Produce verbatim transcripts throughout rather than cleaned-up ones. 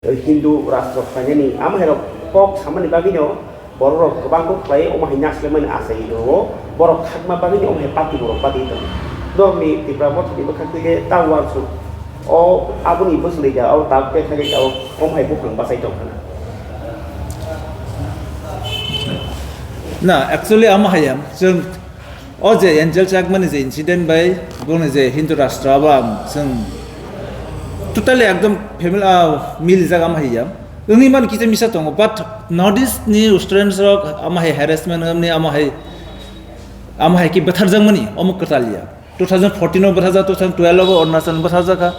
Hindu rastro khlainani amhairok kok samani bagwino bororok kwbang kok khlai omo hai naslemani achai tongo. Borok khakma bagwino omo hai party borok party tongo. Norokni Tipra Mothani bwkhak twi khe ta uansuk o aboni bwswlwi da o ta bethagwi da o omo hai buphang bachai tong khana. Na, actually, amo hayam, chwng o je Angel Chakmani je incident bai, boni je Hindu Rashtra abo ang chwng totally ekdom family, ah, milijak amo hayam. Wngwi mani kisa misa tongo, but North East ni students rok amo hai harassment wngmani, amo hai, amo hai ki bwtharjakmani, omo kwtal ya. Two thousand fourteen o bwtharjak, two thousand twelve o Arunachal bwtharjak kha.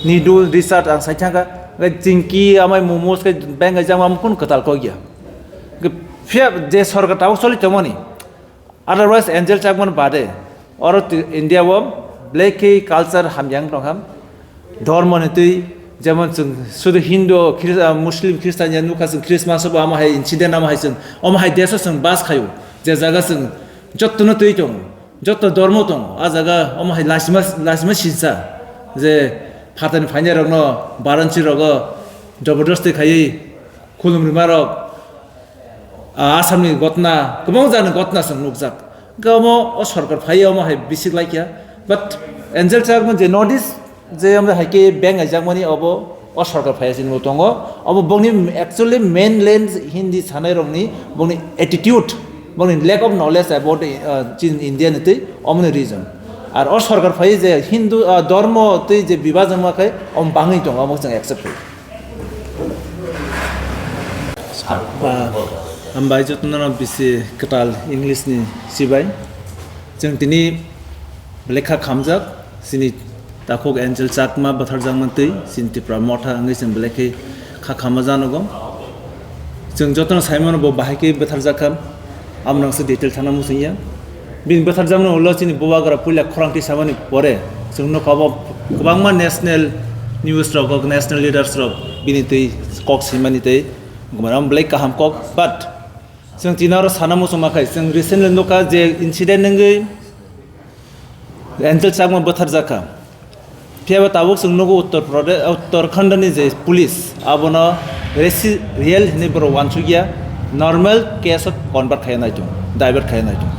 Nidu, Richard ang sai thangkha. Chingki, amai momos khe beng gaijak, amo kun kwtal kok ya. Phiya je sorkar tabuk choli tongmani. Otherwise, Angel Chakman bade, oro twi India o belai khe culture hamya wng tong ham. Dhormo ni twi, jemon chwng sudu Hindu, Khris-, ah, Muslim, Christian ya nukha chwng Christmas o bo amo hai incident amo hai chwng, omo hai desh o chwng bas khaio. Je jaga chwng jotto no twi tongo, jotto dhormo tongo, ah jaga omo hai lasima, lasima sinsa. Je phatani phainai rok no Varanasi rogo jobordosti khaiwi khulum rima rok, ah, Assam ni gotna, kwbang jani gotna chwng nukjak. Hwnkhe omo o sorkar phaiya omo hai bisik laikya. But Angel Chakma je North East je omo hai khe beng aijakmani obo o sorkar phaiya chini bo tongo. Obo bongni actually mainland Hindi sanai rokni bongni attitude, bongni lack of knowledge about, uh, chin India ni twi omoni reason. Ar o sorkar phai je Hindu, uh, dhormo twi je bibajon ma khai om bangwi tongo, omo chwng accept khai. Ba, hambai jotono bisi kwtal English ni sibai. Chwng tini belai kha khamjak, chini takhuk Angel Chakma bwtharjakmani twi, chini Tipra Motha wngwi chwng belai khe kha khama janogo. Chwng jotono saimano bo bahai khe bwtharjak kha. Amo nangse detail thangna muchungya. Bini bwtharjakmani ulo chini bubagra puila khorang tisamani pore chwng nukha bo kwbangma national news rok, national leaders rok bini twi kok swimani tei gumara belai kaham kok. But chwng tini oro sana muchungma khai chwng recently nukha je incident wngwi Angel Chakma bwtharjak kha. Phiya ba tabuk chwng nugo Uttar Pradesh, Uttarakhand ni je police abono resi-, real hinwi borok uansukya, normal case o convert khaiya naitung, divert khaiya naitung.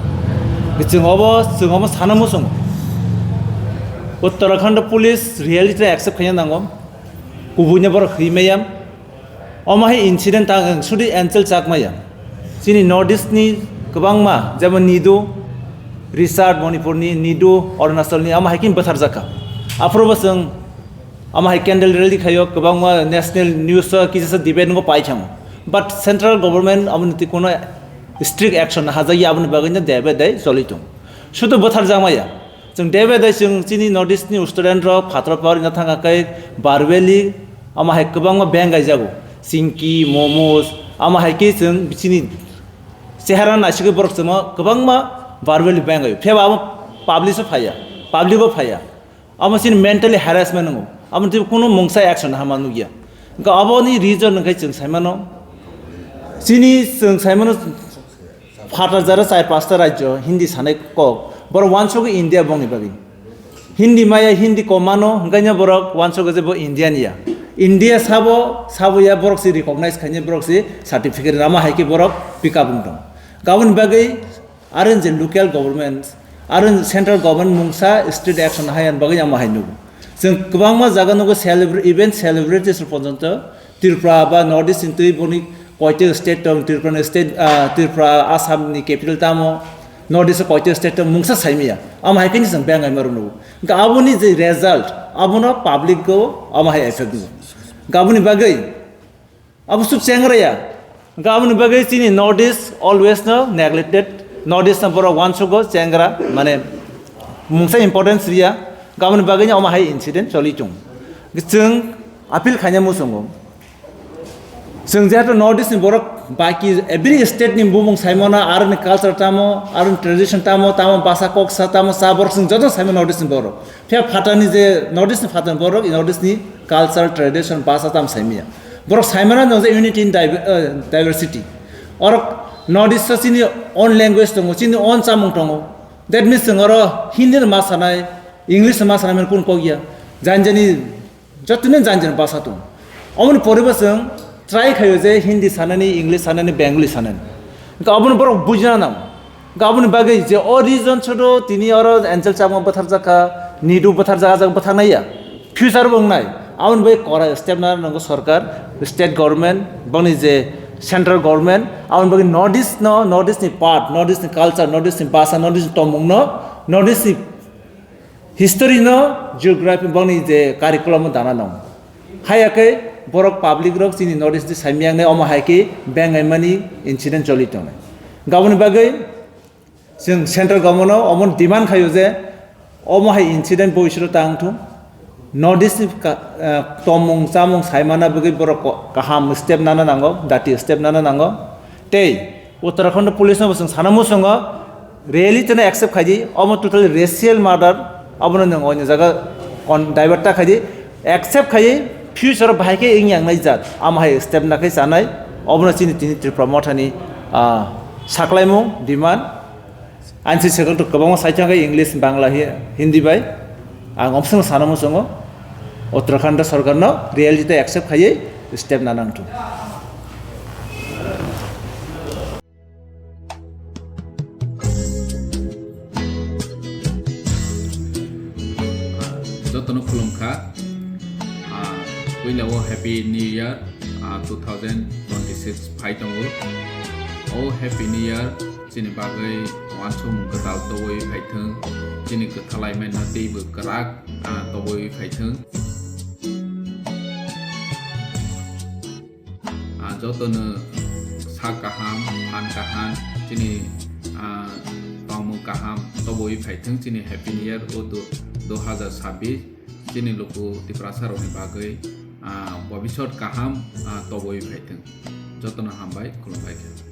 Chwng obo, chwng obo sana muchung. Uttarakhand police reality accept khaiya nango. Kubuino borok hwi maya. Omo hai incident ta ang sudi Angel Chakmaya. Chini North East ni kwbangma, jemon Nidu, Richard Manipur ni, Nidu Arunachal ni, omo hai khe bwtharjak kha. Aphuru bo chwng omo hai candle rally khaio, kwbangma national news o kisa sa debate no pai thango. But central government omo ni twi kuno strict action hajak ya, aboni bagwi no debe dai choli tong. Sudu bwtharjak maya. Chwng debe dai chwng chini North East ni student rok phataro pori na thang kha khe Barveli, ama hai kwbangma beng gaijago. Chingki, momos, ama hai khe chwng chini chehara naisik borok chwngma kwbangma Barveli beng gaio. Phiya ba amo publish o phaiya, public o phaiya. Amo chini mentally harassment wngo. Amo tei kunu mungsa action hama nukya. Hwnkhe aboni reason hwnkhe chwng saimano, chini chwng saimano, phatar jara char pasta rajyo Hindi sanai kok, borok wansugwi India bongni bagwi. Hindi maya, Hindi kok mano, hwnkhe borok wansugo je bo Indian ya. India sabo, sabo ya, borok si recognize khainai, borok si certificate rama hai khe borok pick up wng tong. Aboni bagwi aro je local government, aro central government mungsa state action hai ani bagwi amo hai nugo. Chwng kwbangma jaga nugo celebra-, even celebrities rok porjonto Tripura ba North East ni twi boni koito state tong, Tripura ni state, ah, Tripura, Assam ni capital tamo, North East o koito state tong, mungsa saimaya. Amo hai khe chwng beng ai marok nugo. Hwnkhe aboni je result, abono public o amo hai effect nugo. Hwnkhe aboni bagwi abo suk chengra ya. Hwnkhe aboni bagwi chini North East always no neglected. North East no borok wansugo chengra, mane mungsa importance riya. Hwnkhe aboni bagwi no amo hai incident choli chung. Chwng appeal khaina muchungo. Chwng jehetu North East ni borok baki every state ni bumung saimano, aroni culture tamo, aroni tradition tamo, tamo basa kok sa, tamo cha borok chwng joto saimano North East ni borok. Phiya phatani je North East ni phatani borok, North East ni culture, tradition, basa tamo saimaya. Borok saimano nang je unity in diver-, eh, diversity. Orok North East o chini own language tongo, chini own chamung tongo. That means chwng oro Hindi no ma sanai, English no ma sanai mani kun kok ya. Jani jani Jotoni jani jani basa tong. Omoni poribo chwng try khaio je Hindi sanani, English sanani, Bengali sanani. Hwnkhe aboni borok bujina nang. Hwnkhe aboni bagwi je o region chodo tini oro Angel Chakma bwtharjakha, Nidu bwtharjak, ajak bwtharnai ya. Future bo wngnai. Aboni bagwi kora step na nango sorkar, state government, boni je central government, aboni bagwi North East no, North East ni part, North East ni culture, North East ni bhasha, North East ni tongmung no, North East ni history no, geography boni je curriculum o dana nang. Haya khe borok public rok chini North East ni saimiyang nai omo hai khe beng ai mani incident choli tongnai. Gaboni bagwi chwng central government no omo demand khaio je omo hai incident bo isoro tang thung. North East ni ka-, eh, tongmung chamung saimana bagwi borok ko-, kaham step nana nango, dati step nana nango. Tei Uttarakhand police no bo chwng sana muchungo, reality no accept khaidi, omo totally racial murder, abono nwng oini jaga kon-, divert ta khaidi, accept khaidi, future bahai khe wng yang nai jat, amo hai step na khe chanai, obono chini tini Tripura mothani, ah, saklaimung, demand. Ani si second to kwbangma saithang khe English, Bangla, Hi-, Hindi bai. Ang omsong sana muchungo, Uttarakhand sorkar no reality accept khaiwi step na nang thung. Jotono khulumkha. Ah, puila o Happy New Year, ah, two thousand twenty-six phai tongo. O Happy New Year chini bagwi uansukmung kwtal tobwi phaithwng, chini kwthalai mano teibo kwrak, ah, tobwi phaithwng. Ah, jotono sak kaham, phan kaham, chini, ah, tongmung kaham tobwi phaithwng chini Happy New Year o du-, dui hazar sabbish chini luku Tiprasa rokni bagwi, ah, bobisot kaham, ah, tobwi phaithwng. Jotono hambai, khulumbai khe.